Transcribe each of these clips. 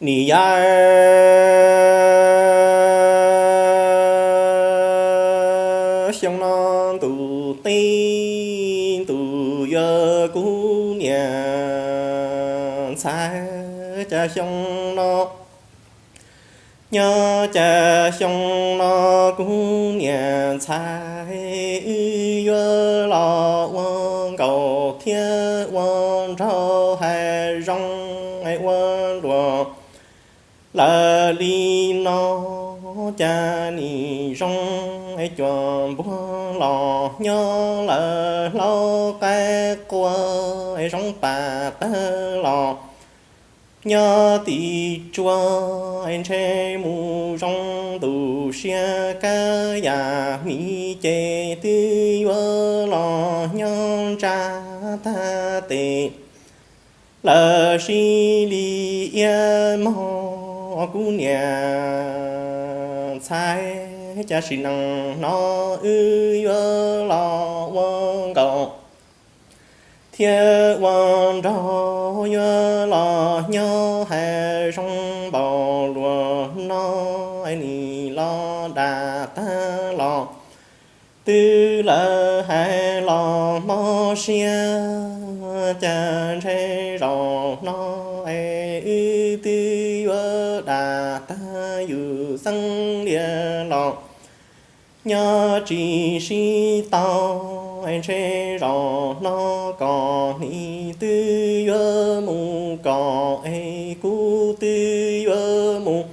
Nim yog xyoo no ntuj teb ntuj yuav kuv niam ntxhais, cas xyoo no, nyob cas xyoo no kuv niam ntxhais wb yuav los ua nkaus thiab ua nraug hais zoo ua luag lawm li no. Cas nim zoo cuam npuag los nyob lawm hlau qaib qua, zoo pam tawg los nyob tim tsua, ntshe mus zoo ntu siab kab yam hmiv ces twb yuav los nyob ntsa tag tes lawm sib li iab mog kuv niam ntxhais. Cas sim neej no wb yuav los ua nkaus thiab ua nraug yuav los nyob hais zoo npaum luag no, nim los dam tag los twb lawv hais los mob siab. Cas ntshe zaum no es wb twb yuav dam tag yus xeeb liaj los nyob tsis sib tau. Ntshe zaum no kom nim twb yuav mus kom es kuv twb yuav mus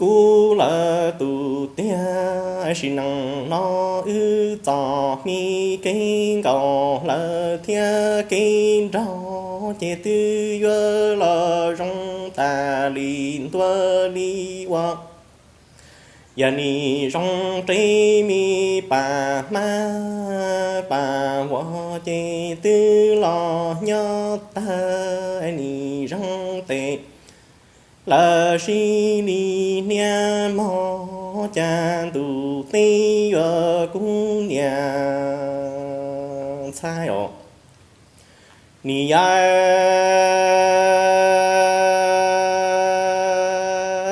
kuv lawm tus tiag. Sim neej no wb txom hmi kev nkaus lawm thiab kev nraug ces twb yuav los zoo tas li ntua li ua. Yog nim zoo qe me pas hmab pas vuas ces twb los nyob tag nim zoo tes lawm sib li hniab mog. Cas ntuj teb yuav kuv niam ntxhais os. Nim yog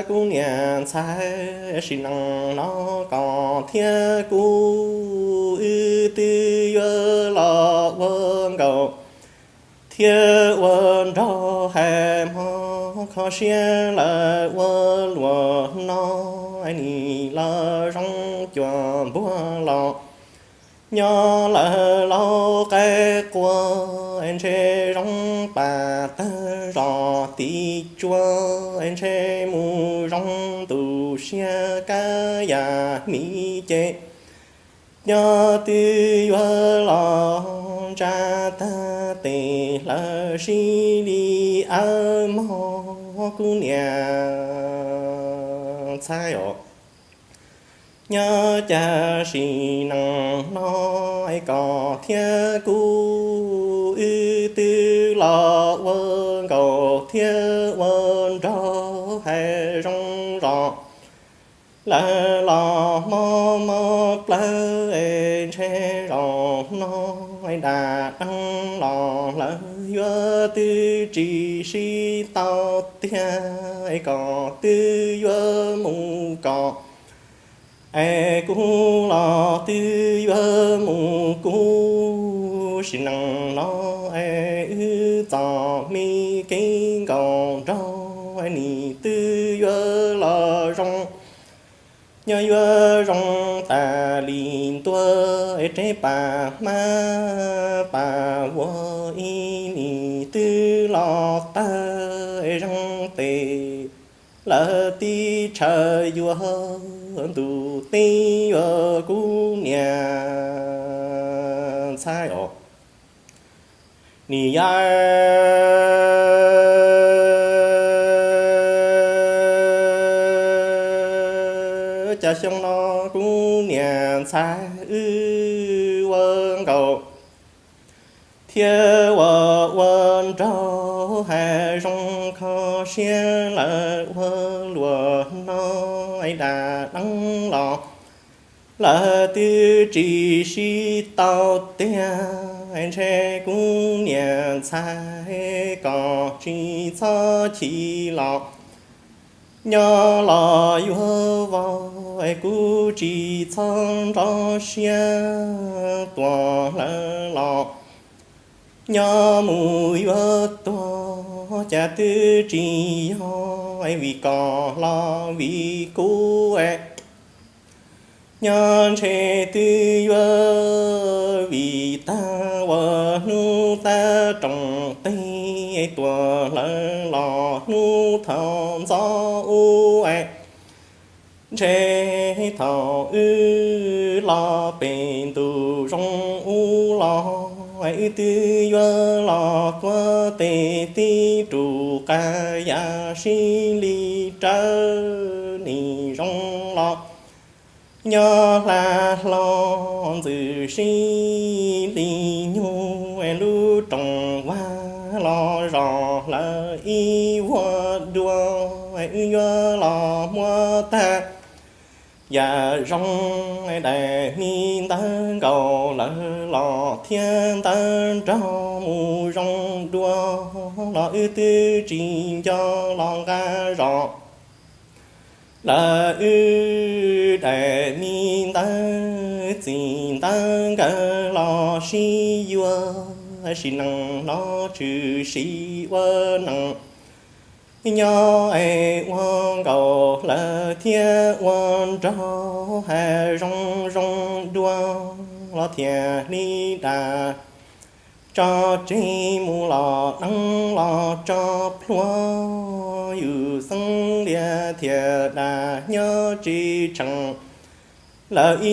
kuv niam ntxhais, sim neej no koj thiab kuv wb twb yuav los ua nkaus thiab ua nraug hais hmo kho siab lawm ua luag no, nim los zoo cuag npuag los nyob lawm laub qaib qua, ntshe zoo pas tawg zos tim tsua, ntshe mus zoo ntu siab kab yam hmiv ces nyob twb yuav los ntsa tag tes hlawv sib li awb mog kuv niam ntxhais os. Nyob cas sim neej no koj thiab kuv wb twb los ua nkaus thiab ua nraug hais zoo zos lawm los mob mob plawv, ntshe zaum no dam deeb los lawv yuav twb tsis sib tau tiag, koj twb yuav mus koj es kuv los twb yuav mus kuv. Sim neej no es wb txom me kev nkaus nraug, nim twb yuav los zoo, nyob yuav zoo tas li ntua, reb pas hmab pas vuas ib nim twb los tawg zeeg tes lawm tib tshaw yuav ntuj teb yuav kuv niam ntxhais os. Nim yog cas xyoo no kuv niam ntxhais wb ua nkaus thiab ua ua nraug hais zoo kho siab lawm ua luag no, dam deeb los lawv twb tsis sib tau tiag, ntshe kuv niam ntxhais koj tsis txhob chim los Nyob los yuav vau, kuv tsis txhob nrov siab tuaj hlawv los. Nyob mus yuav tuag cas twb tsis yog vim koj los vim kuv. Nyob ntshe twb yuav vim tag uas hnub tab roos teb tuaj hlawv los hnub thaum ntxov ub. Ntshe thaum wb los pem ntu zoo ub los, wb twb yuav los kuaj tes tib rus qab yam sib li rawv nim zoo los. Nyob hla hlo ntxwm sib li nyug, lub roos vag los zos hlawv ib vuag dua, wb yuav los muab tag yam zoo. Daim me ntawv nkaus lawv los thiab ntawv nrog mus zoo dua los wb twb tsis nco los nqa zos. Lawv wb daim me ntawv txim ntawv nkawd los sib yuav, sim neej no tshwm sim ua neej. Nyob es ua nkaus lawv thiab ua nraug, hav zoo zoo dua los thiaj li dam tso tseg mus los deev los tso plhuav, yus xeeb lias thiaj dam nyob tsis tsheej. Lawv ib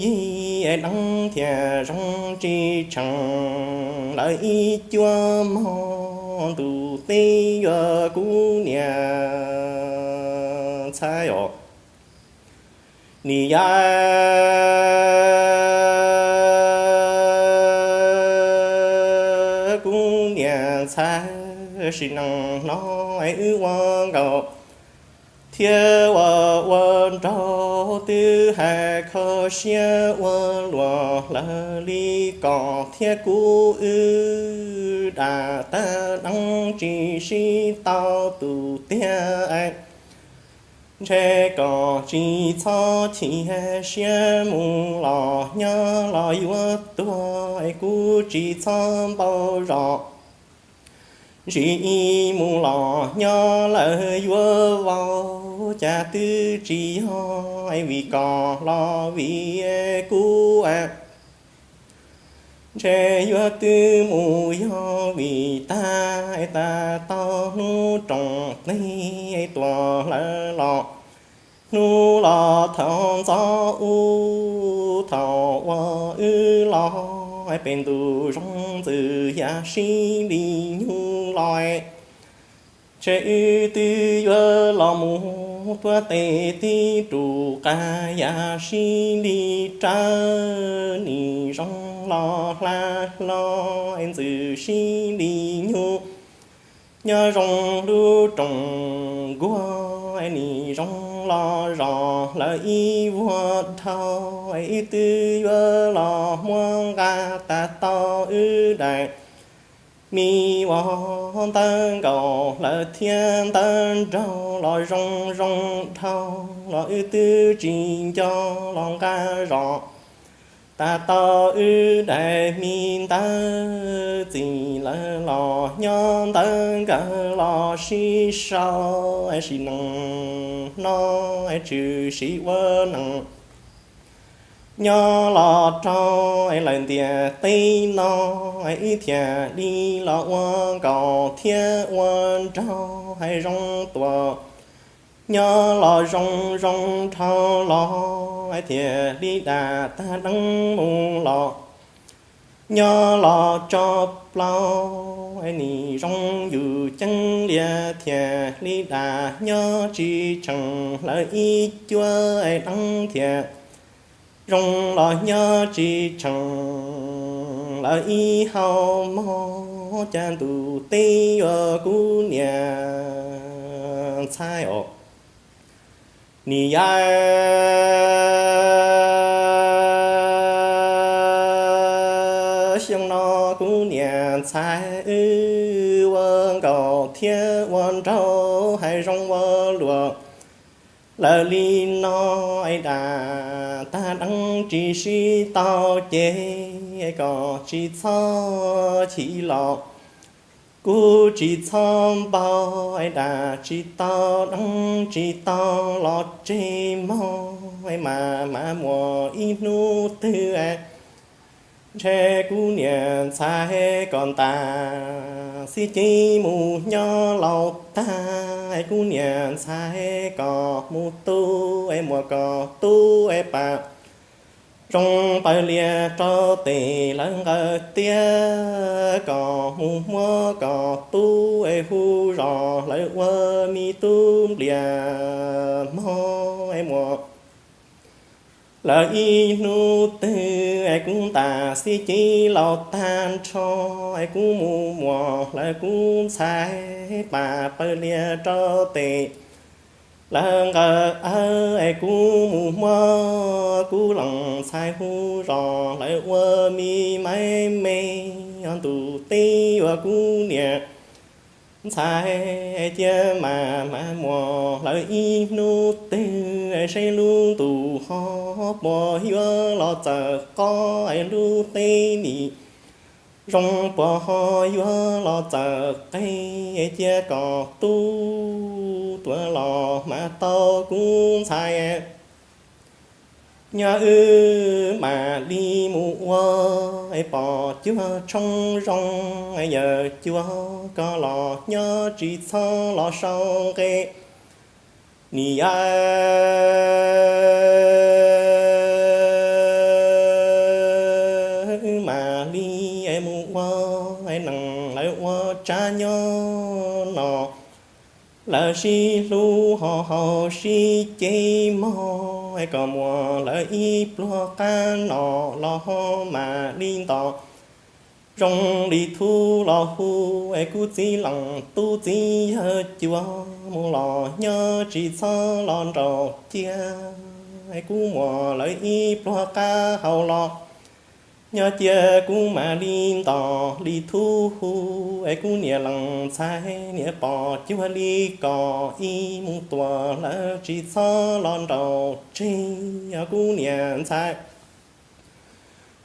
yig deev thiaj zoo tsis tsheej, lawv ib cuab mog ntuj teb yuav kuv niam ntxhais os. Nim yam kuv niam ntxhais, sim neej no wb ua nkaus thiab ua ua nraug twb hais kho siab ua luaj lawv li kom thiab kuv wb dam tag deev tsis sib tau tus tiag. Ntshe kom tsis txhob chim siab mus los nyob los yuav tuag, kuv tsis txhob npau zos. Ntsis mus los nyob lawv yuav vau, cas twb tsis yog vim koj los vim kuv. Ntshe yuav twb mus yog vim tag, tas tau hnub roos teb tuaj hlawv los, hnub los thaum ntxov ub thaum uas wb los, pem ntu zoo ntxwm yam sib li nyug los. Ntshe wb twb yuav los mus tuaj tes tib rus qab yam sib li rawv, nim zoo los hla hlo ntxwm sib li nyug. Nyob zoo lub roos nkuaj nim zoo los zos hlawv ib vuag dhau, wb twb yuav los muab nqa tas tau wb daim me ua ntawv nkaus hlawv thiab ntawv nraug los zoo zoo dhau los wb twb tsis nco los nqa zos. Tas tau wb daim me ntawv txim lawv los nyob ntawv nkawd los sib sau, sim neej no tshwm sim ua neej. Nyob los rau lawm ntiaj teb no, wb thiaj li los ua nkaus thiab ua nraug zoo tuaj. Nyob los zoo zoo dhau los thiaj li dam tag deev mus los. Nyob los tso plaub nim zoo yus ceeb lias thiaj li dam nyob tsis tsheej hlawv ib cuab deev thiaj zoo los nyob tsis tsheej lawv ib hau mog, cas ntuj teb yuav kuv niam ntxhais os. Nim yam xyoo no kuv niam ntxhais wb ua nkaus thiab ua nraug hais zoo ua luaj. Lawv li no es dam tag deeb tsis sib tau ces kom tsis txhob chim los. Kuv tsis txhob npau es dam tsis tau deeb tsis tau los tseg mog, mas mas muaj ib hnub twg ntshe kuv niam ntxhais kom ntas xib ceeb mus nyob laus tag, kuv niam ntxhais kom mus tu es muam kom tu es pas zoo paws lias rau tes lawv nqawd tiab, kom mus muab kom tu es hu zos lawv ua me tub nplias mog es muam. Lawv ib hnub twg es kuv ntas xib ceeb laus tag nrho es kuv mus muas lawv kuv ntxhais pas paws lias rau tes lawv nqawd awb es kuv mus muab kuv lees ntxhais hu zos lawv ua me maiv me ntus teb yuav kuv niam ntxhais cia mas mas muas lawv ib hnub twg seb lub ntuj ho puas yuav los txawm qob es lub teb nim zoo puas ho yuav los txawm qe, cia kom tub tuav los mas tau kuv ntxhais. Nyob wb mam li mus ua es pom cuag tshoob zoo, yawm cuag koj los nyob tsis txhob los sau nqe. Nim yam wb mam li es mus ua es nees lawv ua tsav nyob no. Lawv sib hlub ho haus sib cev mog es kom muaj lawv ib pluag qab no los ho mam li ntos. Zoo li thub los hu es kuv txiv lees tub txiv yawg cuag mus los nyob tsis txhob los nraum cia es kuv muaj lawv ib pluag qab hau los nyob cia kuv mam li ntos li thub hu es kuv niam lees ntxhais niam pom cuag li kom ib mus tuam lawv tsis txhob los nraum tseg kuv niam ntxhais.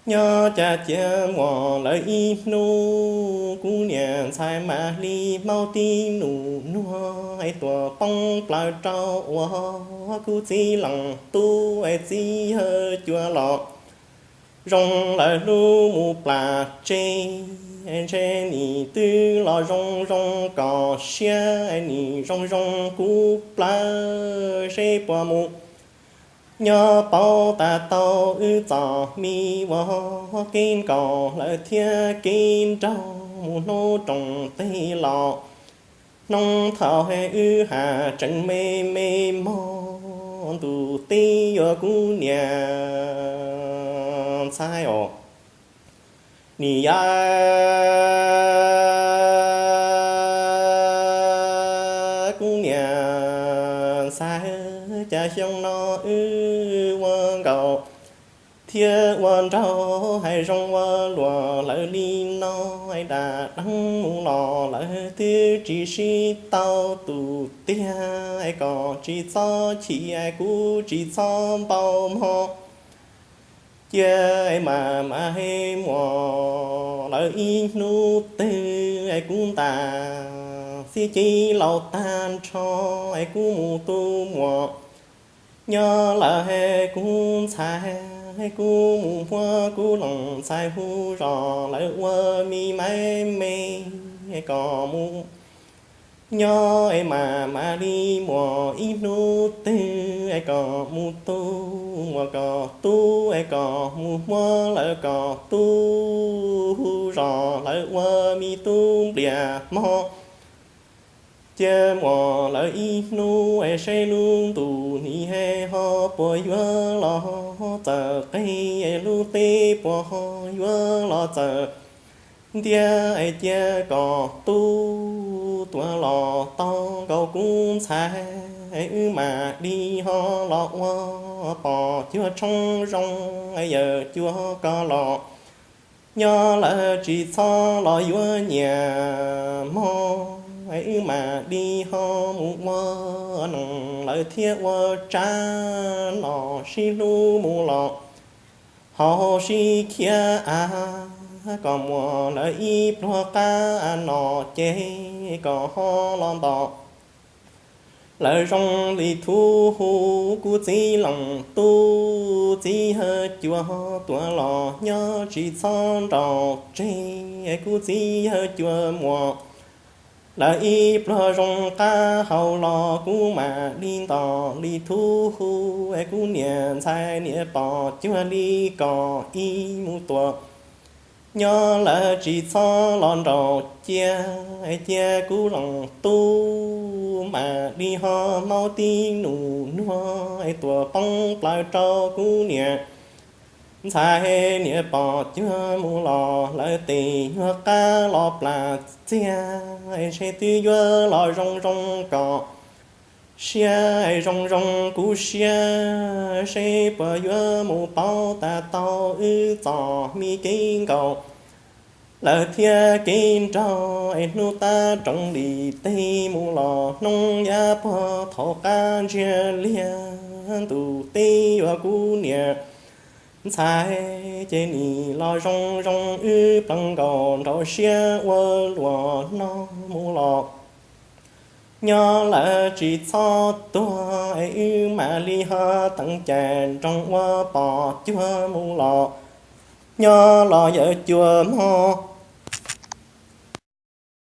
Nyob cas cia muaj lawv ib hnub kuv niam ntxhais mam li maub tib num nuag es tuam poob plaws rau uas kuv txiv lees tub es txiv yawg cuag los zoo lawv hlub mus plam tseg. Ntshe nim twb los zoo zoo kom siab es nim zoo zoo kuv plawv seb puas mus. Nyob paub tas tau wb txom me uas kev nkaus lawv thiab kev nraug mus hnub roos teg los hnub thaum wb has tseem me me mog ntus teb yuav kuv niam ntxhais os. Nim yam kuv niam ntxhais, cas xyoo no wb ua nkaus thiab ua nraug hais zoo ua luaj lawm li no, dam deeb mus los lawv twb tsis sib tau tus tiag, kom tsis txhob chim kuv tsis txhob npau mog. Cia mas mas he muas lawv ib hnub twg kuv ntas xib cev laus tag nrho, kuv mus tu muas nyob lawm he kuv ntxhais, kuv mus muab kuv lees ntxhais hu zos lawv ua mi maiv me kom mus nyob es mas mam li muas ib hnub twg es kom mus tu muas kom tub es kom mus muab lawv kom tub hu zos lawv ua mi tub nplias mog. Cia muas lawv ib hnub es seb lub ntuj nim he ho puas yuav los txawm qig es lub teb puas ho yuav los txawm ntiab es cia kom tub tuav los tau nkaus kuv ntxhais, wb mam li ho los ua pom cuag tshoob zoo, yawm cuag koj los nyob lawm tsis txhob los yuav nyias mog. wb mam li ho mus ua neej lawm thiab ua tsab no sib hlub mus los haus sib khiav av kom muaj lawv ib pluag qab no ces kom ho los nto lawv zoo li thuv hu. Kuv txiv leej tub txiv yawg cua tuag los nyob tsis txhob nrauj tseg, kuv txiv yawg cua muaj lawv ib pluag zoo qab hau los kuv mam li nto li thuv hu. Kuv niam ntxhais niam pom cuag li kom ib mus tua nyob lawv tsis txhob los nraum cia, cia kuv leej tub mam li ho maub tib nus nuag tuam poob plaws rau kuv niam ntxhais niam pom cuag mus los lawv tes nyuag qab los plas txiag, seb twb yuav los zoo zoo kom siab zoo zoo kuv siab, seb puas yuav mus pauv tas tau wb txoj me kev nkaum lawm thiab kev nraug. Hnub tab rooj li teb mus los hnub yav puag thaum qab ntsiag liag ntuj teb yuav kuv niam ntxhais ces nim los zoo zoo wb pleev nkaus nraum siab ua luaj no mus los nyob lawv tsis txhob tuag, wb mam li ho teev cai nroog ua pom cuag mus los nyob los yawg cua mog